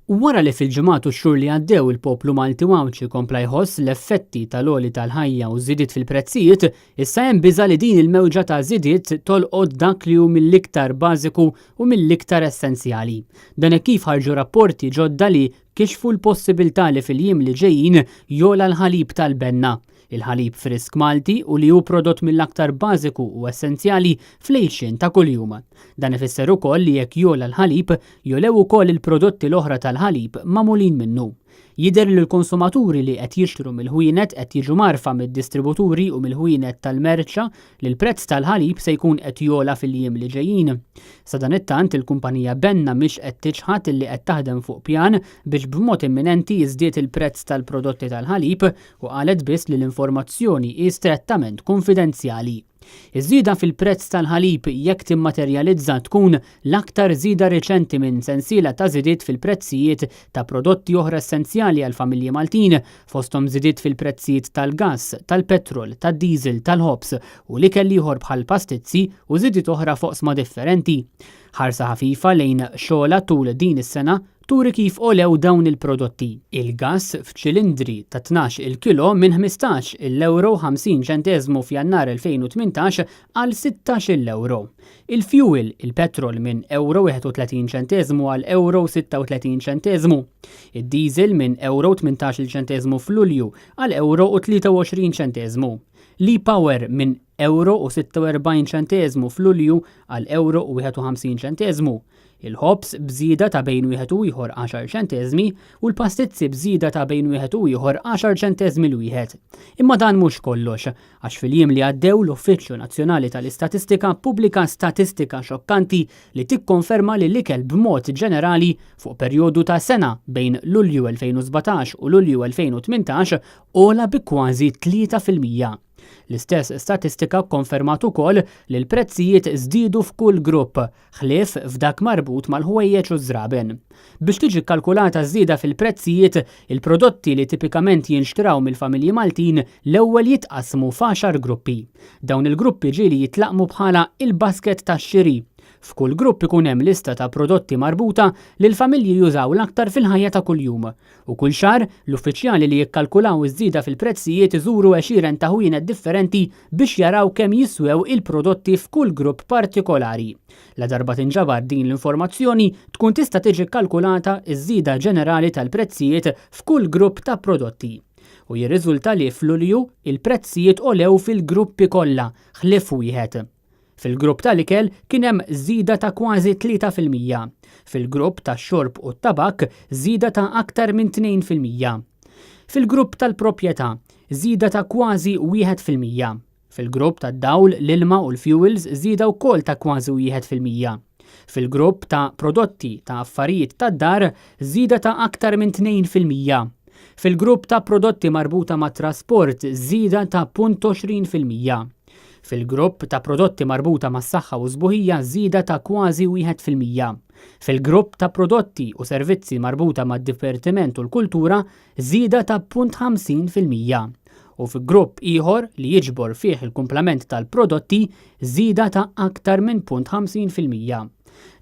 Wara li fil-ġimgħat u x-xhur li għaddew il-poplu Malti u Għawdxi kompla jħoss l-effetti tal-għoli tal-ħajja u żidiet fil-prezzijiet, issa hemm biża' li din il-mewġa ta' żidiet tolqot dak li hu mill-iktar bażiku u mill-iktar essenzjali. Dan hekk kif ħarġu rapporti ġodda li kixfu l-possibilità li fil-jiem li ġejjin jogħla l-ħalib tal-benna, il-ħalib frisk Malti u li hu prodott mill-aktar bażiku u essenzjali fl-għixien ta' kuljum. Dan ifisser ukoll li jekk jogħla l-ħalib, jogħlew ukoll il-prodotti l-oħra tal-ħalib magħmulin minnu. Jidher li l-konsumaturi li qed jixtru mill-ħwienet qed jiġu mgħarrfa mid-distributuri u mill-ħwienet tal-merċa li l-prezz tal-ħalib se jkun qed jogħla fil-jiem li ġejjin. Sadanittant, il-kumpanija Benna mhix qed tiċħad li qed taħdem fuq pjan biex b'mod imminenti jiżdied il-prezz tal-prodotti tal-ħalib u qalet biss li l-informazzjoni hi strettament kunfidenzjali. Iż-żieda fil-prezz tal-ħalib jekk timmaterjalizza tkun l-aktar żieda riċenti minn sensiela ta' żidiet fil-prezzijiet ta' prodotti oħra essenzjali għall-familji Maltin, fosthom żidiet fil-prezzijiet tal-gass, tal-petrol, tad-diesel, tal-ħobż u l-ikel ieħor bħall-pastizzi u żidiet oħra f'oqsma differenti. Ħarsa ħafifa lejn xogħla tul din is-sena turi kif għolew dawn il-prodotti. Il-gass f'ċilindri ta' 12-il kilo minn 15 il ewro u 50 ċenteżmu f'Jannar 2018 għal 16 il ewro. Il-fjuwil, il-petrol minn ewro 31 ċenteżmu għal ewro 36 ċenteżmu. Id-diesel minn ewro 18-il ċenteżmu f'Lulju għal ewro u 23 ċenteżmu. L-e-power minn ewro u 46 ċenteżmu f'Lulju għal ewro u 51 ċenteżmu. Il-ħobż b'żieda ta' bejn wieħed u ieħor għaxar ċenteżmi u l-pastizzi b'żieda ta' bejn wieħed u ieħor għaxar ċenteżmi l-wieħed. Imma dan mhux kollox, għax fil-jiem li għaddew l-Uffiċċju Nazzjonali tal-Istatistika ppubblika statistika xokkanti li tikkonferma li l-ikel b'mod ġenerali fuq perjodu ta' sena bejn Lulju 2017 u Lulju 2018 għola bi kważi 3%. L-istess statistika kkonfermat ukoll li l-prezzijiet żdiedu f'kull grupp, ħlief f'dak marbut mal-ħwejjeġ u ż-żraben. Biex tiġi kkalkulata ż-żieda fil-prezzijiet, il-prodotti li tipikament jinxtraw mill-familji Maltin l-ewwel jitqassmu f'għaxar gruppi. Dawn il-gruppi ġieli jitlaqqmu bħala il-basket tax-xiri. F'kull grupp ikun hemm lista ta' prodotti marbuta li l-familji jużaw l-aktar fil-ħajja ta' kuljum. U kull xahar, l-uffiċjali li jikkalkulaw iż-żieda fil-prezzijiet iżuru għexieren ta' ħwienet differenti biex jaraw kemm jiswew il-prodotti f'kull grupp partikolari. Ladarba tinġabar din l-informazzjoni, tkun tista' tiġi kkalkulata ż-żieda ġenerali tal-prezzijiet f'kull grupp ta' prodotti. U jirriżulta li f'Lulju, il-prezzijiet għolew fil-gruppi kollha, ħlief wieħed. Fil-grupp tal-ikel kien hemm żieda ta' kważi 3%. Fil-grupp tax-xorb u t-tabakk żieda ta' aktar minn 2%. Fil-grupp tal-proprjetà żieda ta' kważi 1%. Fil-grupp tad-dawl, l-ilma u l-fjuwils żieda wkoll ta' kważi 1%. Fil-grupp ta' prodotti ta' affarijiet tad-dar żieda ta' aktar minn 2%. Fil-grupp ta' prodotti marbuta mat-trasport żieda ta' punt 20%. Fil-grupp ta' prodotti marbuta mas-saħħa u s-sbuħija żieda ta' kważi 1%. Fil-grupp ta' prodotti u servizzi marbuta mad-divertiment u l-kultura żieda ta' punt 50%. U fi grupp ieħor li jiġbor fih il-kumplament tal-prodotti żieda ta' aktar minn punt 50%.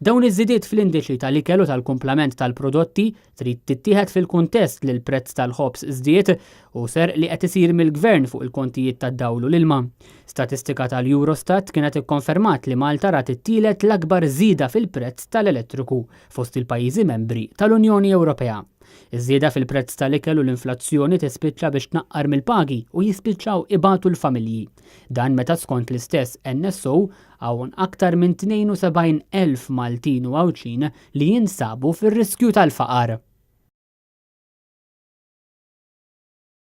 Dawn iż-żidiet fl-indiċi tal-ikel u tal-kumplament tal-prodotti Trid tittieħed fil-kuntest li l-prezz tal-ħobż żdied u serq li qed isir mill-Gvern fuq il-kontijiet tad-dawl u l-ilma. Statistika tal-Eurostat kienet ikkonfermat li Malta rat it-tielet l-akbar żieda fil-prezz tal-elettriku fost il-pajjiżi membri tal-Unjoni Ewropea. Iż-żieda fil-prezz tal-ikel u l-inflazzjoni tispiċċa biex tnaqqar mill-pagi u jispiċċaw ibatu l-familji. Dan meta skont l-istess NSO hawn aktar minn 72,000 Maltin u Għawdxin li jinsabu fir-riskju tal-faqar.